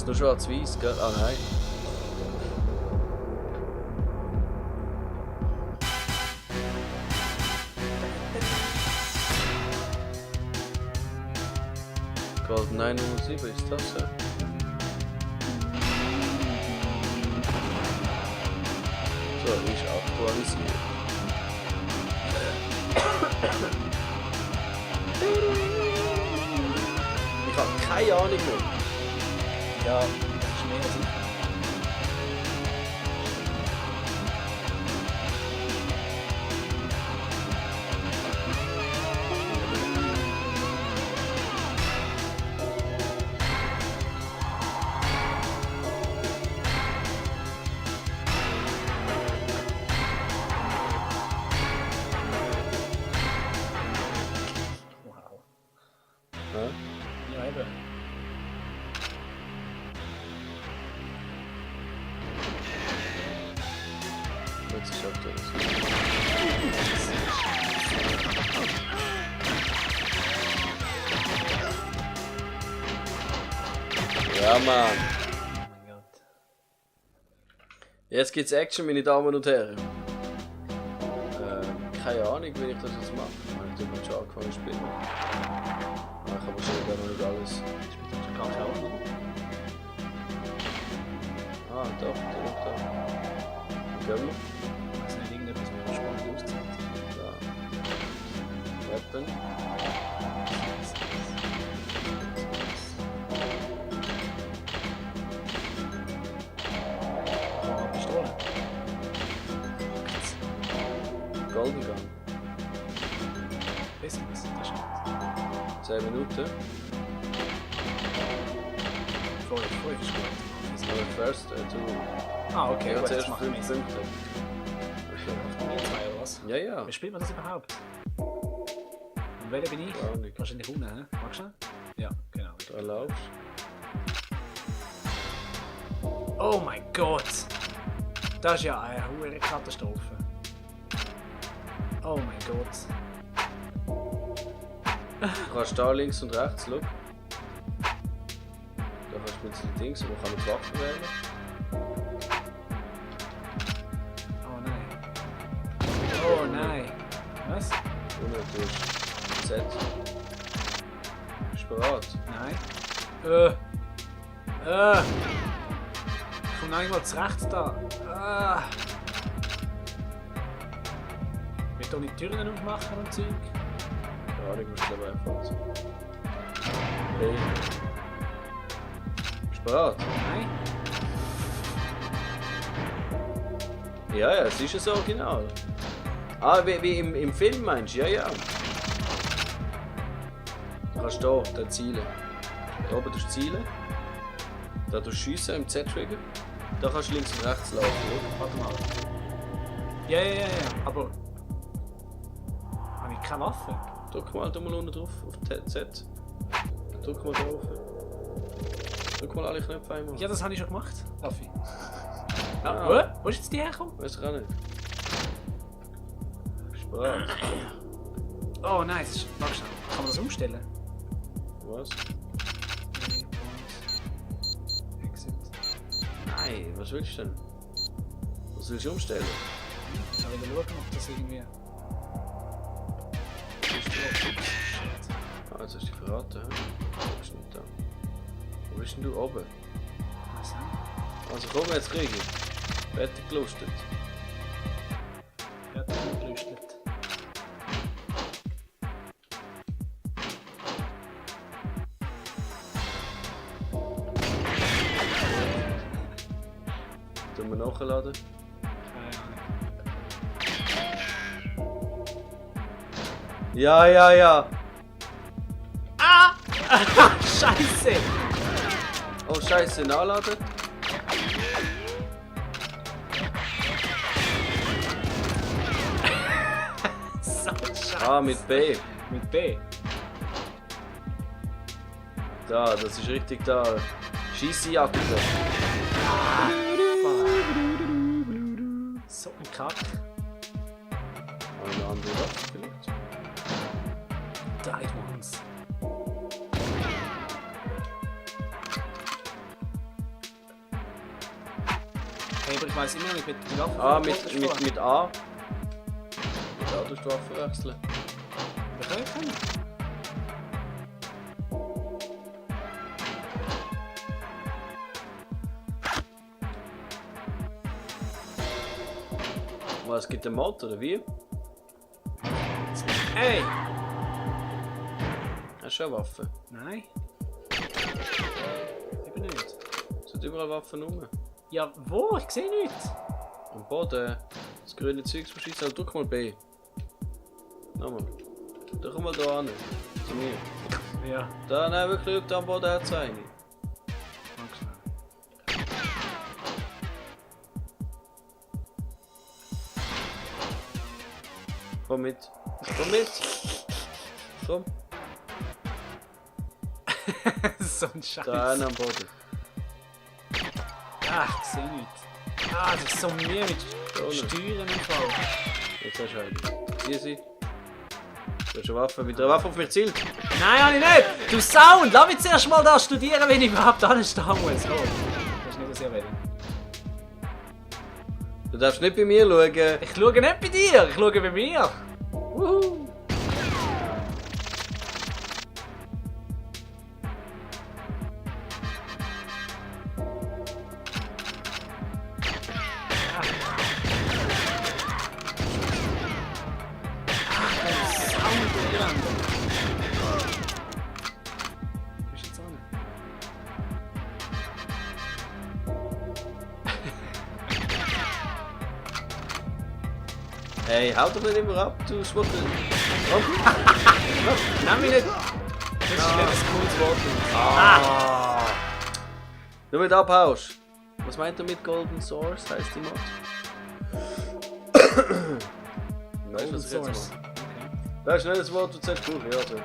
Ist nur schwarz-weiß, gell? Ah nein. GoldenEye 07, ist das so? So, ist aktualisiert. Ich habe keine Ahnung mehr. Ja, das ist mehr als ich. Wow. Ja? Ja, eben. Jetzt ist aktualisiert. Ja, Mann. Oh mein Gott. Jetzt gibt's Action, meine Damen und Herren. Keine Ahnung, wie ich das jetzt mache. Ich habe schon angefangen zu spielen. Aber ich habe wahrscheinlich auch noch nicht alles. Ich bin schon ganz auch noch. Ah, doch, da. Wo gehen wir? Ich weiß nicht, irgendetwas mit spannend auszieht. Da. Weapon. Oh, Pistole. Golden Gun. Besser, das ist 10 Minuten. 5 ist gut. First to. Ah, okay, Ja, gut, das zuerst macht 5 mehr Punkte. Sinn. Wir zwei oder was? Ja, ja. Wie spielt man das überhaupt? Und welcher bin ich? Gar nicht. Wahrscheinlich unten, hä? Magst du? Ja, genau. Du erlaubst. Oh mein Gott! Das ist ja eine hohe Katastrophe. Oh mein Gott. Du kannst da links und rechts, schau. Da kannst du mit den Dings, und man kann mit Waffen wählen. Oh nein. Oh nein. Was? Und du hast Z. Bist du bereit? Nein. Ich komme noch mal zu rechts da. Ich will doch nicht die Türen aufmachen und Zeug. Ja, du musst aber einfach so. Hey. Bist du bereit? Nein. Ja, ja, es ist ja so original. Ah, wie im Film meinst du? Ja, ja. Du kannst da zielen. Da oben tust du zielen. Da tust du schiessen im Z-Trigger. Da kannst du links und rechts laufen, oder? Warte mal. Ja. Aber. Habe ich keine Waffe? Drück mal unten drauf, auf Z. Drück mal drauf. Drück mal alle Knöpfe einmal. Ja, das habe ich schon gemacht. Raffi. Ah. Wo ist jetzt die hergekommen? Weiß ich auch nicht. Bist du bereit? Oh nein, das ist. Warte schnell. Kann man das umstellen? Was? Exit. Nein, was willst du denn? Was willst du umstellen? Ich will schauen, ob das irgendwie. Ah, jetzt hast du dich verraten, hä? Du bist nicht da. Wo bist denn du oben? Was? Also komm, jetzt krieg ich. Fertig gelustet. Ja, das ist gelüstet. Tun wir nachladen? Keine Ahnung. Ja. Ah! Scheiße! Oh Scheiße, nachladen? So scheiße. Ah, mit B. Mit B. Da, das ist richtig da. Scheissjacke. So ein Kack. Eine andere Waffe vielleicht? Died once. Okay, aber ich weiß immer noch nicht, mit der Waffe. Ah, mit A. Mit A tust du Waffen wechseln. Wir können. Was, es gibt einen Mod oder wie? Hey! Hast du eine Waffe? Nein. Eben nicht. Es sind überall Waffen rum. Ja, wo? Ich sehe nichts. Am Boden. Das grüne Zeug verschießt. Also drück mal B. Nochmal. Drück mal da an. Zu mir. Ja. Da, nein, wirklich, da am Boden hat es eine. Komm mit. Komm mit. Komm. So ein Scheiß. Da einer am Boden. Ach, ich sehe nichts. Ah, das ist so mir mit Steuern im Fall. Jetzt hast du eine. Hier sie. Du hast eine Waffe. Mit der Waffe auf mich zielt. Nein, habe ich nicht! Du Sound! Lass mich zuerst mal da studieren, wenn ich überhaupt anstehen muss. Oh, das ist nicht sehr wenig. Du darfst nicht bei mir schauen. Ich schaue nicht bei dir, ich schaue bei mir. Wuhu. Hey, hou doch nicht immer ab, du Schwuchtel. Nimm mich nicht. Das ist nicht ein cooles Wort. Nur mit abhaust. Was meint er mit Golden Source, heisst die Mod? Weißt du, was ich jetzt Source. mache? Das ist nicht das Wort, das du zuerst brauchst. Ja, so.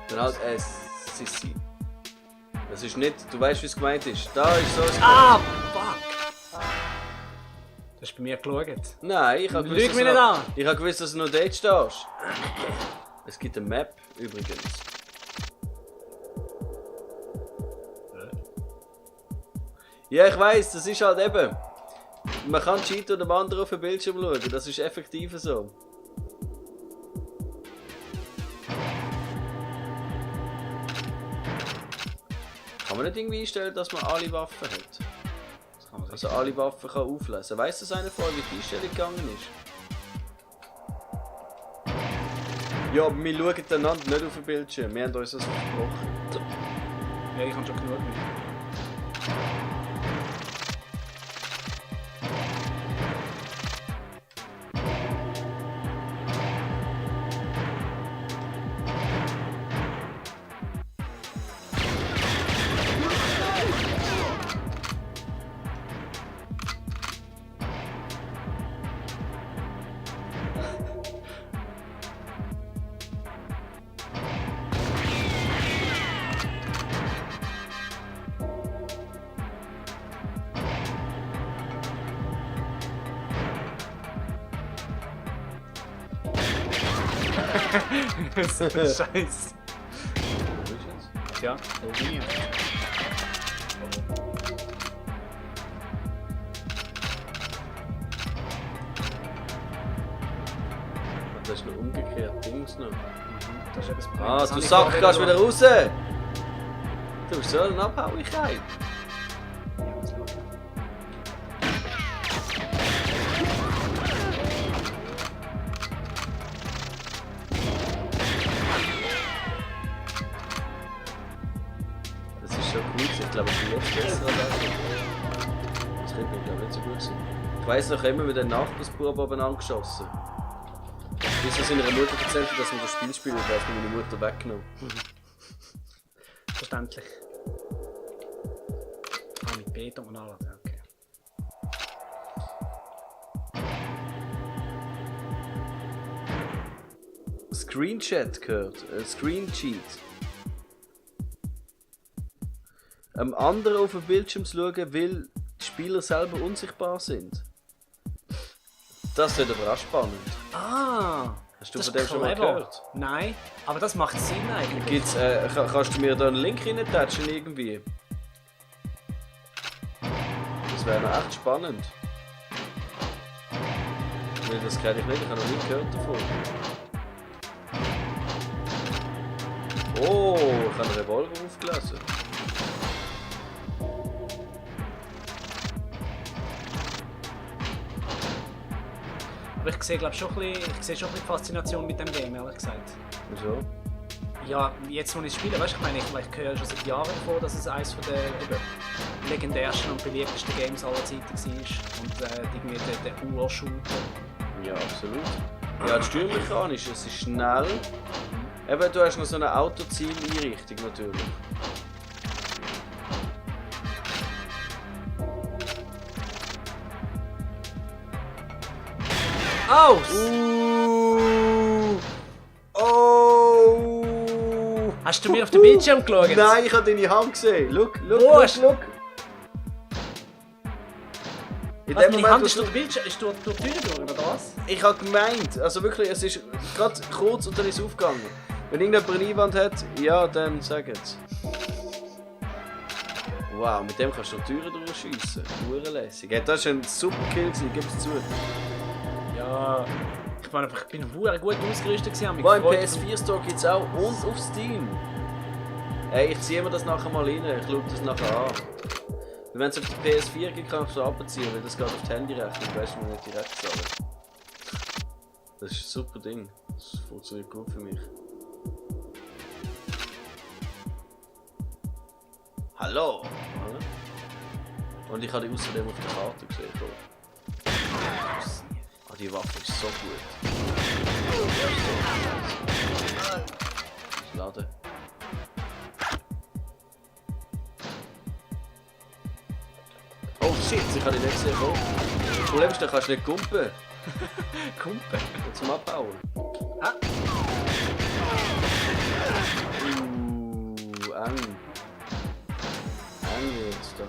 Dann halt Sissi. Das ist nicht, du weißt, wie es gemeint ist. Da ist so es Ah, fuck! Du hast bei mir geschaut. Nein, ich habe Lüg mich nicht an! Ich habe gewusst, dass du noch dort stehst. Es gibt eine Map übrigens. Ja, ich weiss, das ist halt eben. Man kann cheaten und dem anderen auf den Bildschirm schauen, das ist effektiv so. Kann man nicht irgendwie einstellen, dass man alle Waffen hat? Also alle Waffen kann auflesen. Weiss das einer von euch, wie die Einstellung gegangen ist? Ja, aber wir schauen einander nicht auf den Bildschirm, wir haben uns das versprochen. Ja, ich habe schon genug mit. So ein Scheiß. Ja, oh mir. Das ist noch umgekehrt, Dings noch. Das ist etwas Problem. Ah, Das du habe ich Sack, vorher gehst noch- wieder raus! Du bist so eine Abhauigkeit. Ja, was schauen. Das ist schon gut, ich glaube, ich bin jetzt besser als das. Das könnte mir, glaube ich, nicht so gut sein. Ich weiss noch immer mit den Nachbarsbuben oben angeschossen. Bis er seiner Mutter erzählt hat, dass wir das Spiel spielen, und hat mir meine Mutter weggenommen. Verständlich. Ah, mit Beta und alles, okay. Screenchat gehört, Screen Cheat. Einem anderen auf den Bildschirm zu schauen, weil die Spieler selber unsichtbar sind. Das wird aber auch spannend. Ah! Hast du das von dem ist schon mal clever. gehört? Nein, aber das macht Sinn eigentlich. Kannst du mir da einen Link reintatschen irgendwie? wäre noch echt spannend. Weil das kenne ich nicht, ich habe noch nie gehört davon. Oh, ich habe einen Revolver aufgelesen. Aber ich sehe, glaube schon ein bisschen Faszination mit dem Game, ehrlich gesagt. Wieso? Ja, jetzt, wo ich es spiele, weißt du, ich höre schon seit Jahren davon, dass es eines der legendärsten und beliebtesten Games aller Zeiten war. Und irgendwie der Ur-Shooter. Ja, absolut. Ja, das steuermechanisch, es ist schnell. Eben, du hast noch so eine Autoziel-Einrichtung natürlich. Oh! Oh! Hast du mir auf den Bildschirm geschaut? Nein, ich habe deine Hand gesehen. Look. In Was, dem meine Moment, Hand wo ist du- durch den Bildschirm, ist durch die Tür durch, oder was? Ich habe gemeint, also wirklich, es ist gerade kurz und dann ist es aufgegangen. Wenn irgendjemand eine Einwand hat, ja, dann sag jetzt. Wow, mit dem kannst du noch Türen durchschiessen. Hurenlässig. Hey, das war ein super Kill, gib es zu. Ja. Ich meine, ich bin verdammt gut ausgerüstet gewesen. Wow, im PS4 Store gibt es auch und auf Steam. Hey, ich ziehe mir das nachher mal rein, ich schaue das nachher an. Wenn es auf die PS4 gibt, kann ich es abziehen, weil das geht auf die Handyrechnung, weißt du, man nicht direkt zahlen. Das ist ein super Ding. Das funktioniert gut für mich. Hallo! Und ich habe die außerdem auf der Karte gesehen. Ah, die Waffe ist so gut. Laden. Oh shit, ich habe die nicht gesehen. Oh. Das Problem ist, da kannst du nicht kumpen. Kumpen. Zum Abbauen. Ah. Eng. Eng wird's da.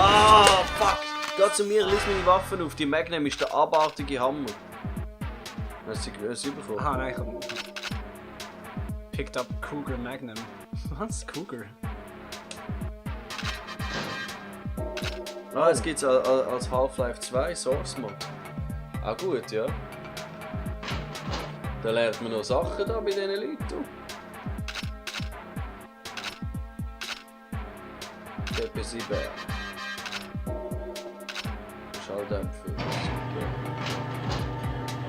Ah, fuck! Geh zu mir, lies meine Waffen auf. Die Magnum ist der abartige Hammer. Hast du sie bekommen? Aha, nein, ich hab... Picked up Cougar Magnum. Was? Cougar? Ah, es gibt's als Half-Life 2 Source Mod. Ah gut, ja. Da lernt man noch Sachen da bei diesen Leuten. DP7. Schalldämpfer. Super.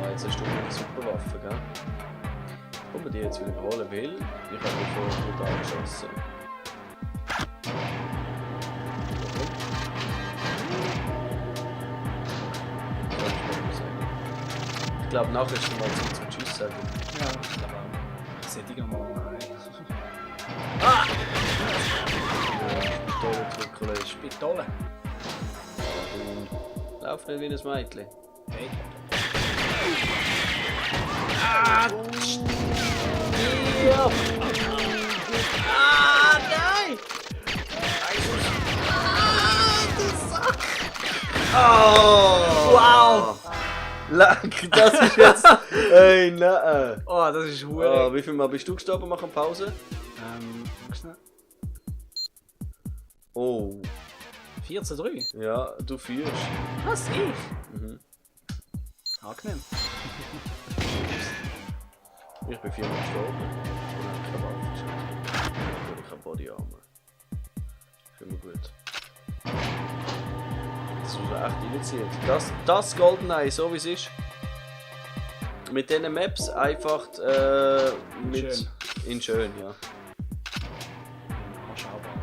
Ah, jetzt hast du eine super Waffe, gell? Ob man die jetzt wiederholen will, ich habe mich vorher gut angeschossen. Ich glaube, nachher ist schon mal Zeit zum Tschüss sagen. Ja, ich glaube auch. Ich sehe die mal rein. Tolle Kollege. Spitole. Lauf nicht wie ein Mädchen. Hey. Ah! Ja. Ah, nein! Oh! Wow! Leck, das ist jetzt... Ey, nein! Oh, das ist Oh, hure. wie viel Mal bist du gestorben? Machen Pause? Was Oh. 14:3. Ja, du führst. Was? Ich? Mhm. Angenehm. Ich bin 4 Mal gestorben. Ich habe keine Waffe. Ich habe Body Armor. Finde ich gut. Das ist echt reinziehen. Das GoldenEye, so wie es ist. Mit diesen Maps einfach mit. Schön. In schön, ja. Anschaubar.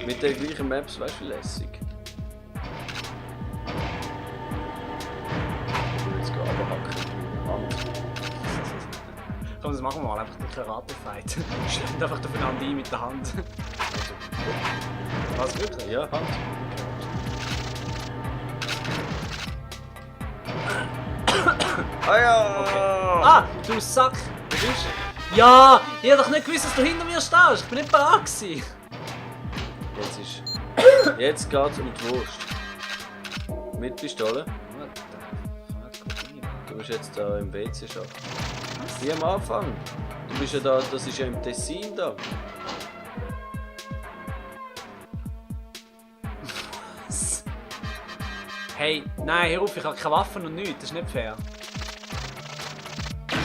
Mit den gleichen Maps, weißt du, wie lässig. Jetzt gehen aber hacken. Hand. Komm, das machen wir mal. Einfach einen Karate-Fight. Schlägt einfach aufeinander ein mit der Hand. Also, Was, wirklich? ja, Hand. Ah ja! Okay. Ah, du Sack! Wo bist du? Ja! Ich hab doch nicht gewusst, dass du hinter mir stehst. Ich bin nicht bereit gewesen. Jetzt ist. Jetzt geht's um die Wurst. Mit Pistole. Du bist jetzt da im WC schon. Wie am Anfang. Du bist ja da, das ist ja im Tessin da. Hey, nein, hör auf, ich habe keine Waffen und nichts, das ist nicht fair.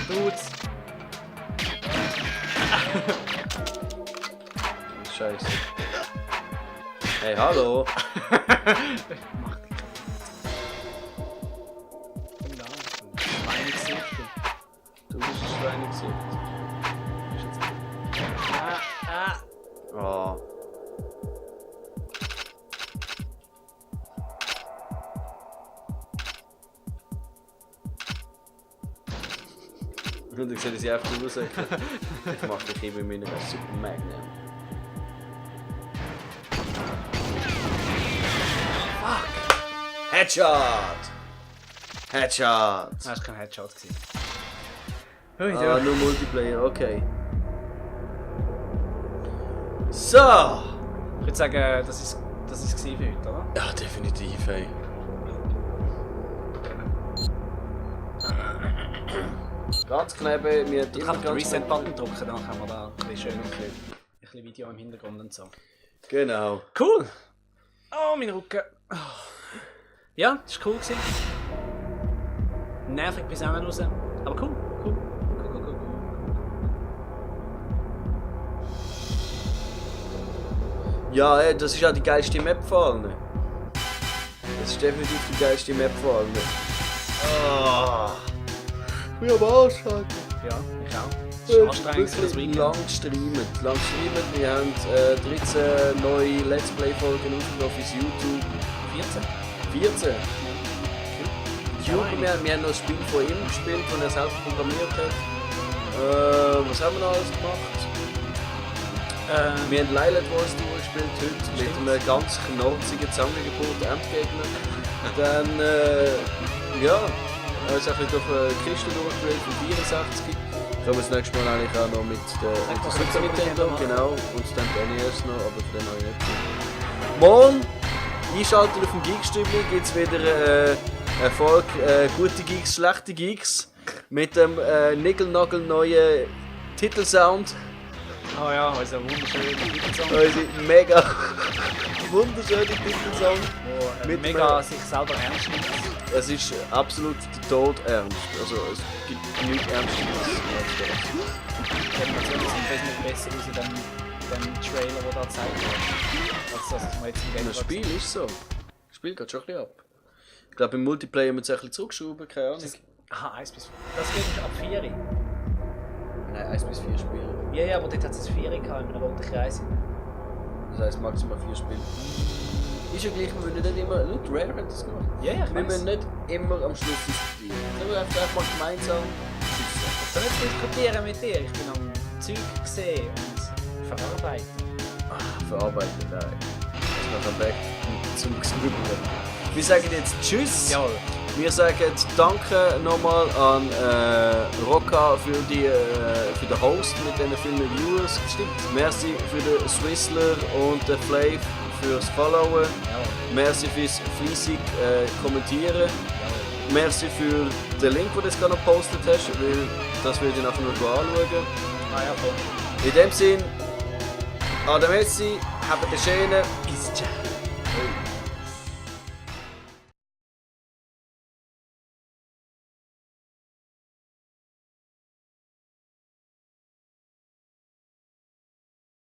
Dudes. Scheiße. Hey, hallo! Mach dich. Schweinegesicht. Du bist ein Schweinegesicht. Oh. Und ich sehe, dass ich einfach raussäcke. Ich mache dich immer mit einer Super Magnum. Fuck! Headshot! Headshot! Das war kein Headshot. Ah, nur Multiplayer, okay. So! Ich würde sagen, das ist es für heute, oder? Ja, definitiv, ey. Ganz knapp, wir Du kannst den Reset-Button drücken, dann haben wir da ein bisschen schön ein bisschen Video im Hintergrund und so. Genau. Cool! Oh, mein Rücken. Oh. Ja, das war cool. Nervig bis hinten raus. Aber cool. Ja, ey, das ist auch die geilste Map vor allem. Das ist definitiv die geilste Map vor allem. Oh. Ich hab Arschhaken. Ja, ich auch. Das ist anstrengend für das Weekend. Lang gestreamt. Wir haben 13 neue Let's Play-Folgen aufgenommen auf YouTube. 14? YouTube, wir haben noch ein Spiel von ihm gespielt, das er selbst programmiert hat. Was haben wir noch alles gemacht? Wir haben Lilith Wars durchgespielt heute mit einem ganz knurzigen Zusammengebot Endgegner. Dann, ja, also ein bisschen durch Kiste durchgespielt von 64. Kommen wir das nächste Mal eigentlich auch noch mit der Super Nintendo, genau, und dann NES noch, aber für den habe ich nicht. Morgen, einschalten auf dem Geekstübli, gibt es wieder Erfolg, gute Geeks, schlechte Geeks, mit dem nickel-nagel-neuen Titelsound. Oh ja, unser wunderschöner Titelsong. Unsere mega wunderschöne Titelsong. Mit mega sich selber ernst nimmt. Es ist absolut der Tod ernst. Also es gibt nichts Ernstes. Die Animationen sind wesentlich besser aus dem Trailer, der da gezeigt wird. Als das wir jetzt im Game Das Spiel ist so. Das Spiel geht schon ein bisschen ab. Ich glaube im Multiplayer müssen wir es ein bisschen zurückschrauben, keine Ahnung. Aha, 1 bis 4. Das geht ab 4. Nein, 1 bis 4 Spiele. Ja, aber dort hat es 4 gehabt, in einem roten Kreis. Das heisst maximal 4 Spiele. Ist ja gleich, wir müssen nicht immer. Look, Rare hat das gemacht. Ja, ich wir weiss. müssen nicht immer am Schluss diskutieren. Wir müssen einfach mal gemeinsam. Ich kann nicht diskutieren mit dir. Ich bin am Zeug gesehen und verarbeiten. Verarbeiten, nein. Das ist noch weg zum Grübeln. Wir sagen jetzt Tschüss. Jawohl. Wir sagen Danke nochmal an Rocca für den Host mit diesen vielen Viewers. Stimmt. Merci für den Swissler und den Flav fürs Followen. Jawohl. Merci fürs fleissig Kommentieren. Jawohl. Merci für den Link, den du jetzt gerade noch gepostet hast, weil das würde ich nachher noch anschauen. Ah ja, voll. In dem Sinn, Adam Messi, habt einen schönen Bis ciao.